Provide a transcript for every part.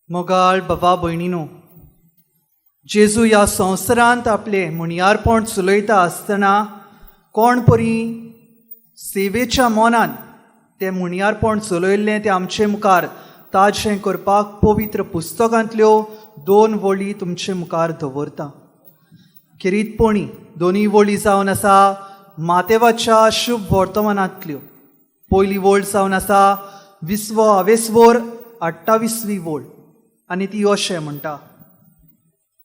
मोगाळ बाबा भयणीनो, जेजू ह्या संवसारांत आपलें मुणयारपण चलयता आसतना कोण परी सेवेच्या मनान तें मुणयारपण चलयल्लें तें आमचे मुखार ताजें करपाक पवित्र पुस्तकांतल्यो दोन वळी तुमचे मुखार दवरता. खेरीतपणी दोनूय वळी जावन आसा मातेवाच्या शुभ वर्तमानांतल्यो. पयली वळ जावन आसा विस्व आवेस्वोर 28वी वळ आनी ती अशें म्हणटा,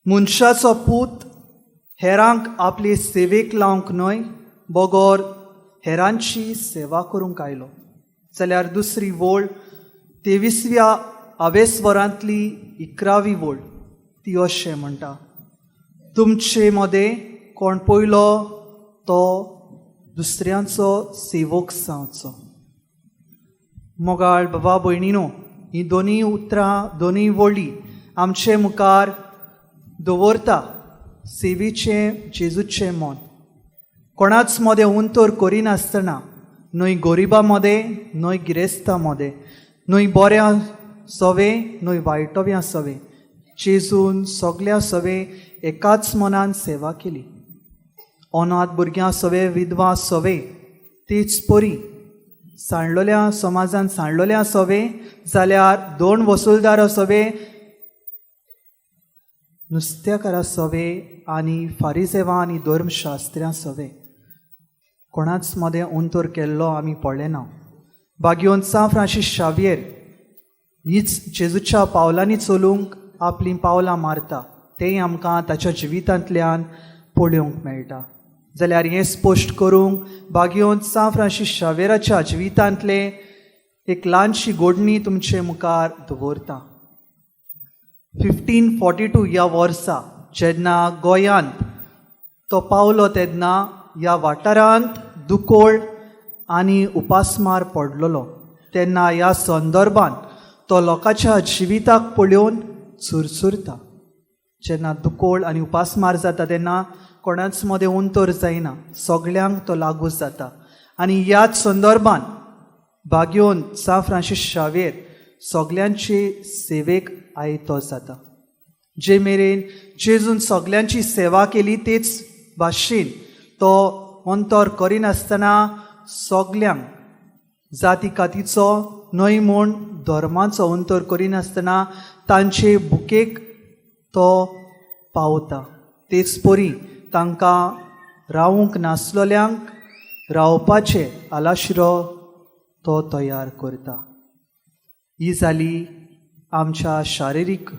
मनशाचो पूत हेरांक आपले सेवेक लावंक न्हय बगर हेरांची सेवा करूंक आयलो. जाल्यार दुसरी वळ 23व्या आवेस्वरांतली 11वी वळ, ती अशें म्हणटा, तुमचे मदें कोण पयलो तो दुसऱ्यांचो सेवक जावचो. मोगाळ बाबा भयणीनो, ही दोनूय उतरां, दोनूय वळी आमचे मुखार दवरता सेवेचें जेजूचें मन. कोणाच मदें उंतर करिनासतना, न्हय गरिबां मदें न्हय गिरेस्तां मदें, न्हय बऱ्या सवे न्हय वायटव्या सवे, जेजून सगल्या सवे एकाच मनान सेवा केली. अनाथ भुरग्यां सवे, विधवा सवे, तेच परी सांडलोल्या समाजान सांडलोल्या सवे, जाल्यार दोन वसुलदार सवे, नुस्त्याकारा सवे आनी फारिजेवां आनी धर्मशास्त्र्यां सवे कोणाच मदें अंतर केल्लो आमी पळयना. भाग्योन सांत फ्रांसीस शावियेर हीच जेजूच्या पावलांनी चलूंक आपलीं पावलां मारता तेंय आमकां ताच्या जिवितांतल्यान पळोवंक मेळटा. जाल्यार हें स्पश्ट करूंक भाग्योन सांत फ्रांसीस शावेराच्या जिवितांतलें एक ल्हानशी गोडणी तुमचे मुखार दवरता. 1542 ह्या वर्सा जेन्ना गोंयांत तो पावलो तेन्ना ह्या वाठारांत दुकोळ आनी उपासमार पडलेलो. तेन्ना ह्या संदर्भान तो लोकांच्या जिविताक पळोवन चुरचुरता. जेन्ना दुकोळ आनी उपासमार जाता तेन्ना कोणाच मदें अंतर जायना, सगल्यांक तो लागू जाता. आनी ह्याच संदर्भान भाग्योन सांत फ्रांसीस शावेर सगल्यांचे सेवेक आयतो जाता. जे मेरेन जेजून सगल्यांची सेवा केली तेच भाशेन तो अंतर करिनासतना सगल्यांक जाती कातीचो न्हय म्हूण धर्माचो अंतर करिनासतना तांचे बुकेक तो पावता. तेच परी तांकां रावूंक नासलोल्यांक रावपाचें आलाशिरो तो तयार करता. ही जाली आमच्या शारिरीक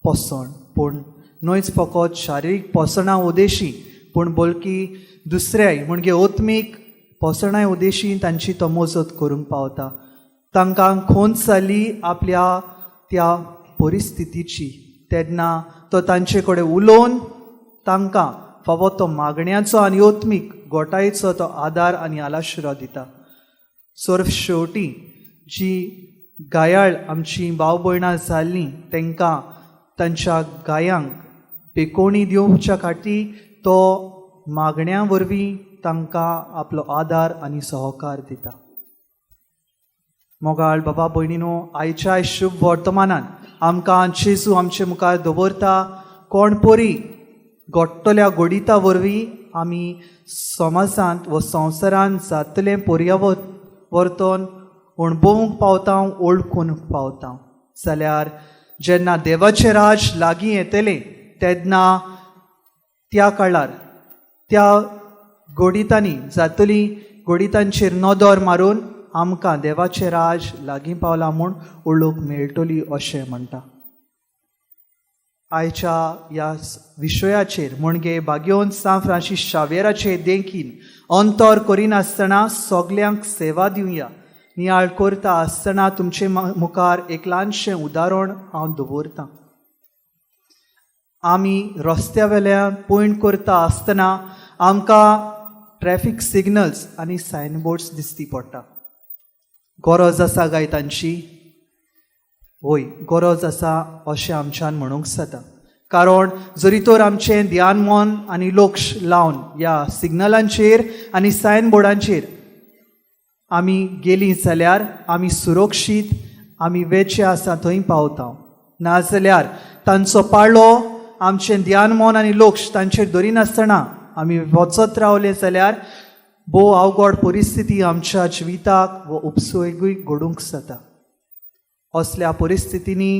पोसण, पूण न्हयच फकत शारिरीक पोसणा उद्देशी पूण बल्की दुसऱ्याय म्हणजे आत्मीक पोसणाय उद्देशी तांची तो मजत करूंक पावता. तांकां खोंच जाली आपल्या त्या परिस्थितीची तेन्ना तो तांचे कडेन उलोवन तांकां फावो तो मागण्याचो आनी आत्मीक गोटायेचो तो आदार आनी आलाशिरो दिता. सर्व शेवटी जी गायाळ आमची भाव भयणां जाल्लीं तांकां तांच्या गायांक पेकोवणी दिवच्या खातीर तो मागण्या वरवीं तांकां आपलो आदार आनी सहकार दिता. मोगाळ बाबा भयणीनो, आयच्या शुभ वर्तमानान आमकां जेजू आमचे मुखार दवरता कोण परी घडटल्या घडिता वरवीं आमी समाजांत व संवसारांत जातलें पर्यावर्तन अणभवूंक पावता, वळखूंक पावता. जाल्यार जेन्ना देवाचें राज लागीं येतलें तेन्ना त्या काळार त्या घडितांनी जातली घडितांचेर नदर मारून आमकां देवाचें राज लागीं पावलां म्हूण वळख मेळटली अशें म्हणटा. आयच्या ह्या विशयाचेर म्हणजे भाग्योन सांत फ्रांसीस शावेराचे देखीन अंतर करिनासतना सगल्यांक सेवा दिवया नियाळ करता आसतना तुमचे मुखार एक ल्हानशें उदाहरण हांव दवरतां. आमी रस्त्या वेल्यान पयण करता आसतना आमकां ट्रॅफीक सिग्नल्स आनी सायन बोर्ड्स दिसती पडटा. गरज आसा काय तांची? वय, गरज आसा अशें आमच्यान म्हणूंक जाता. कारण जरी तर आमचें ध्यान मन आनी लक्ष लावन ह्या सिग्नलांचेर आनी सायन बोर्डांचेर आमी गेलीं जाल्यार आमी सुरक्षीत आमी वेचे आसा थंय पावता. नाजाल्यार तांचो पाळो आमचें ध्यान मन आनी लक्ष तांचेर दरिनासतना आमी वचत रावले जाल्यार भोव अवघड परिस्थिती आमच्या जिविताक वो उपसर्गूय घडूंक जाता. असल्या परिस्थितींनी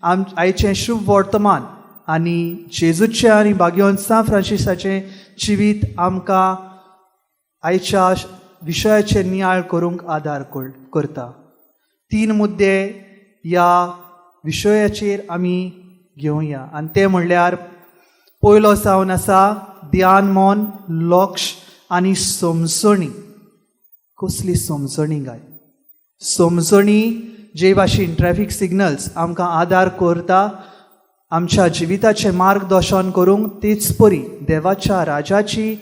आयचें शुभ वर्तमान आनी जेजूचें आनी भाग्यवंत सांत फ्रांसिसाचें जिवीत आमकां आयच्या विशयाचेर नियाळ करूंक आदार करता. 3 मुद्दे ह्या विशयाचेर आमी घेवया आनी ते म्हणल्यार पयलो जावन आसा ध्यान मन लक्ष आनी समजणी. कसली समजणी गाय? समजणी जे भाशेन ट्रॅफिक सिग्नल्स आमकां आदार करता आमच्या जिविताचें मार्गदर्शन करूंक, तेच परी देवाच्या राजाची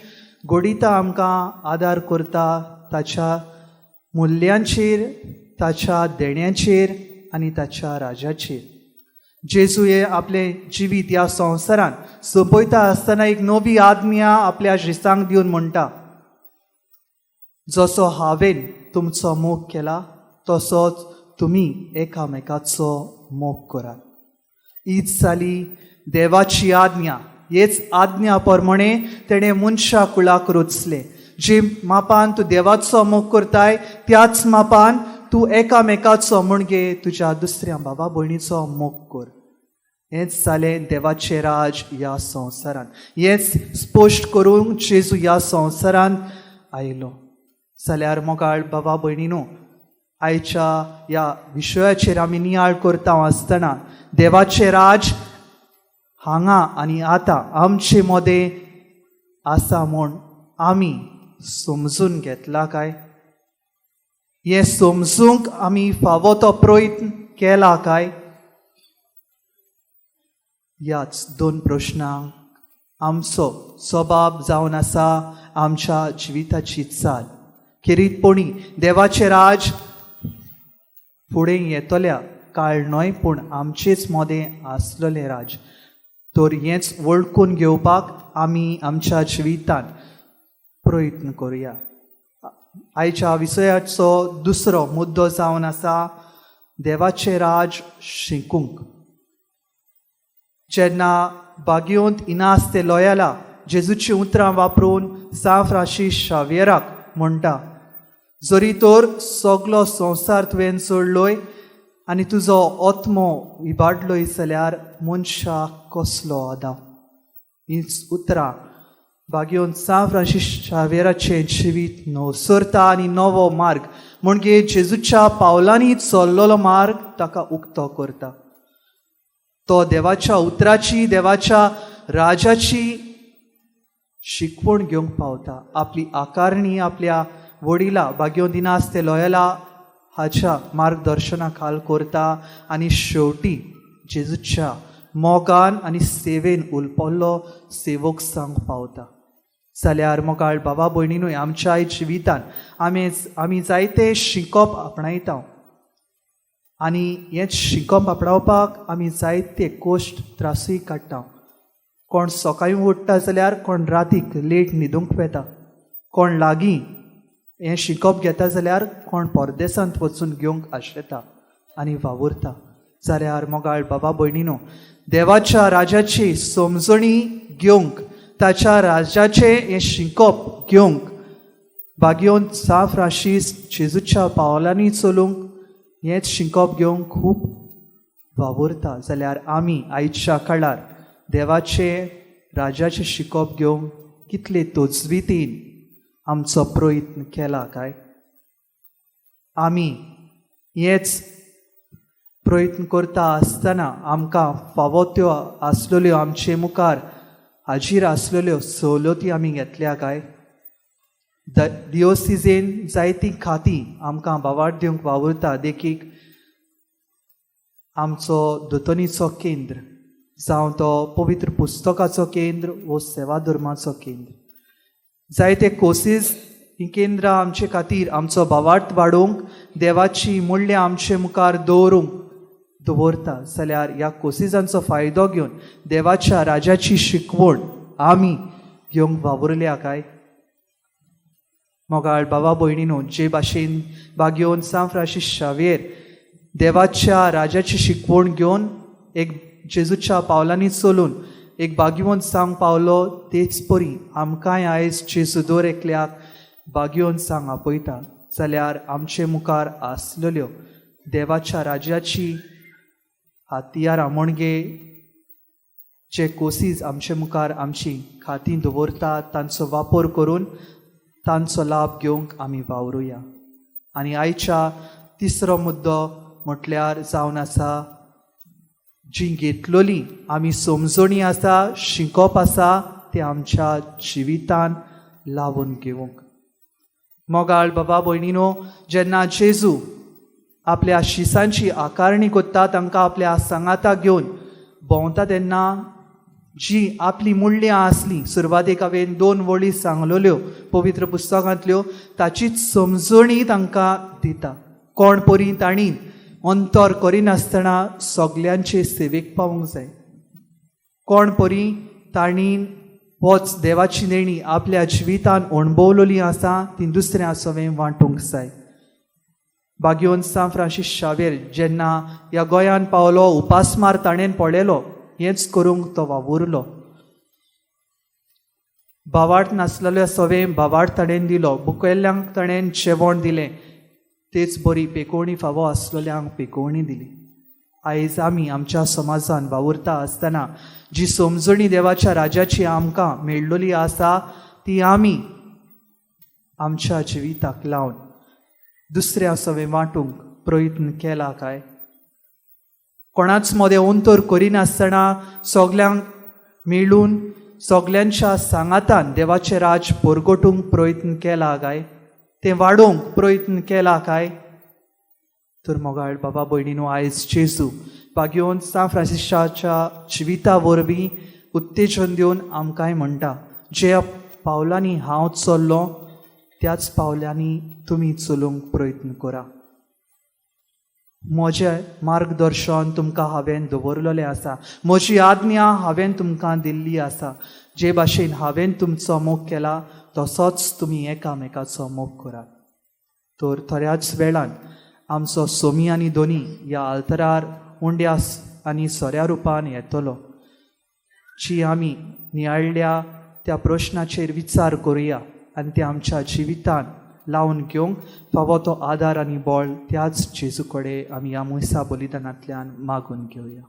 घडितां आमकां आदार करता ताच्या मुल्यांचेर, ताच्या देण्याचेर आनी ताच्या राजाचेर. जेजू हे आपलें जिवीत ह्या संवसारांत सोंपयता आसतना एक नवी आज्ञा आपल्या शिसांक दिवन म्हणटा, जसो हांवें तुमचो मोग केला तसोच तुमी एकामेकाचो मोग करात. हीच जाली देवाची आज्ञा. हेच आज्ञा प्रमाणे तेणें मनशा कुळाक रचलें. जे मापान तूं देवाचो मोग करताय त्याच मापान तूं एकामेकाचो म्हणजे तुज्या दुसऱ्या बाबा भयणीचो मोग कर. हेंच जालें देवाचें राज ह्या संवसारांत. हेंच स्पश्ट करूंक जेजू ह्या संवसारांत आयलो. जाल्यार मोगाळ बाबा भयणीनो, आयच्या ह्या विशयाचेर आमी नियाळ करता आसतना देवाचें राज हांगा आनी आतां आमचे मदें आसा म्हूण आमी समजून घेतला काय? हें समजूंक आमी फावो तो प्रयत्न केला काय? ह्याच 2 प्रश्नांक आमचो स्वभाव जावन आसा आमच्या जिविताची चाल. खेरीतपणी देवाचें राज फुडें येतल्या काळ न्हय पूण आमचेच मदें आसलेलें राज. तर हेंच वळखून घेवपाक आमी आमच्या जिवितांत प्रयत्न करुया. आयच्या विशयाचो दुसरो मुद्दो जावन आसा देवाचें राज शिकूंक. जेन्ना भाग्यवंत इनास ते लोयाला जेजूचीं उतरां वापरून सांत फ्रांसीस शाव्येराक म्हणटा, जरी तर सगलो संवसार तुवें सोडलोय आनी तुजो आत्मो इबाडलोय जाल्यार मनशाक कसलो आदाव. हीच उतरां भाग्यवंत सांत फ्रांसीस शाव्येराचें जिवीत नवसरता आनी नवो मार्ग म्हणजे जेजूच्या पावलांनी चल्लेलो मार्ग ताका उक्तो करता. तो देवाच्या उतराची, देवाच्या राजाची शिकवण घेवंक पावता. आपली आकारणी आपल्या वडिला भाग्यवंत इनास ते लोयला हाच्या मार्गदर्शना खाल करता आनी शेवटी जेजूच्या मोगान आनी सेवेन उलपल्लो सेवक सांग पावता. जाल्यार मोगाळ बाबा भयणीनूय आमच्या जिवितान आमी जायते शिकप आपणायता आनी हें शिकप आपणावपाक आमी जायते कश्ट त्रासूय काडटा. कोण सकाळीं उठ्ठा जाल्यार कोण रातीक लेट न्हिदूंक वेता, कोण लागीं हें शिकप घेता जाल्यार कोण परदेसांत वचून घेवंक आशेता आनी वावुरता. जाल्यार मोगाळ बाबा भयणीनो, देवाच्या राजाची समजणी घेवंक, ताच्या राजाचें हें शिकप घेवंक भाग्यवंत सांत फ्रांसीस जेजूच्या पावलांनी चलूंक हेंच शिकप घेवंक खूब वावुरता. जाल्यार आमी आयच्या काळार देवाचें राजाचें शिकप घेवंक कितले तजवितीन आमचो प्रयत्न केला काय? आमी हेच प्रयत्न करता आसतना आमकां फावो त्यो आसलेल्यो आमचे मुखार हाजीर आसलेल्यो सवलती आमी घेतल्या काय? डिओसिजेन जायतीं खातीं आमकां भावार्थ दिवंक वावुरता, देखीक आमचो दोतोनीचो केंद्र जावं तो पवित्र पुस्तकाचो केंद्र वो सेवा धर्माचो केंद्र. जायते कोर्सीस हीं केंद्रां आमचे खातीर आमचो भावार्थ वाडोवंक, देवाची मुल्यां आमचे मुखार दवरूंक दवरता. जाल्यार ह्या कोर्सीसांचो फायदो घेवन देवाच्या राजाची शिकवण आमी घेवंक वावुरल्या काय? मोगाळ बाबा भयणीनो, जे भाशेन भाग्यवंत सांत फ्रांसीस शाव्येर देवाच्या राजाची शिकवण घेवन एक जेजूच्या पावलांनी चलून एक भाग्यवंत सांग पावलो, तेच परी आमकांय आयज जेजू दर एकल्याक भाग्यवंत सांग आपयता जाल्यार आमचे मुखार आसलेल्यो देवाच्या राज्याची हातयारां म्हणजे जे कोसीज आमचे मुखार आमची खातीं दवरता तांचो वापर करून तांचो लाभ घेवंक आमी वावरुया. आनी आयच्या तिसरो मुद्दो म्हटल्यार जावन आसा जी घेतलोली आमी समजणी आसा, शिकोप आसा, तें आमच्या जिवितान लावून घेवंक. मोगाळ बाबा भयणीनो, जेन्ना जेजू आपल्या शिसांची आकारणी कोत्ता, तांकां आपल्या सांगाताक घेवन भोंवता तेन्ना जी आपली मुल्यां आसलीं, सुरवातेक हांवें 2 वळी सांगलोल्यो पवित्र पुस्तकांतल्यो, ताचीच समजणी तांकां दिता. कोण परी तांणी अंतर करिनासतना सगल्यांचे सेवेक पावूंक जाय, कोण परी तांणी होच देवाची देणी आपल्या जिवितान अणभवलोली आसा ती दुसऱ्या सवें वांटूंक जाय. भाग्यवंत सांत फ्रांसीस शावेर जेन्ना ह्या गोंयान पावलो, उपासमार ताणें पळयलो, हेंच करूंक तो वावुरलो. भावार्थ नासलेल्या सवें भावार्थ ताणें दिलो, बुकयल्ल्यांक ताणें जेवण दिलें, तेच बरी पेकोवणी फावो आसलेल्यांक पेकोवणी दिली. आयज आमी आमच्या समाजान वावुरता आसतना जी समजणी देवाच्या राज्याची आमकां मेळ्ळोली आसा ती आमी आमच्या जिविताक लावन दुसऱ्या सवें वांटूंक प्रयत्न केला काय? कोणाच मदें अंतर करिनासतना सगल्यांक मेळून सगल्यांच्या सांगातान देवाचें राज परगटूंक प्रयत्न केला काय? तें वाडोवंक प्रयत्न केला काय? तर मोगाळ बाबा भयणीनो, आयज जेजू भाग्यवंत सांत फ्रांसिसाच्या जिविता वरवीं उत्तेजन दिवन आमकांय म्हणटा, ज्या पावलांनी हांव चल्लो त्याच पावलांनी तुमी चलूंक प्रयत्न करा. म्हजें मार्गदर्शन तुमकां हांवें दवरलेलें आसा, म्हजी आज्ञा हांवें तुमकां दिल्ली आसा. जे भाशेन हांवें तुमचो मोग केला तसोच तुमी एकामेकाचो मोग करात. तर थोड्याच वेळान आमचो सोमी आनी दोनी ह्या आल्तरार उंड्या आनी सोऱ्या रुपान येतलो, जी आमी नियाळ्ळ्या त्या प्रश्नाचेर विचार करुया आनी ते आमच्या जिवितान लावन घेवंक फावो तो आदार आनी बळ त्याच जेजू कडेन आमी ह्या मुयसा बलिदानांतल्यान मागून घेवया.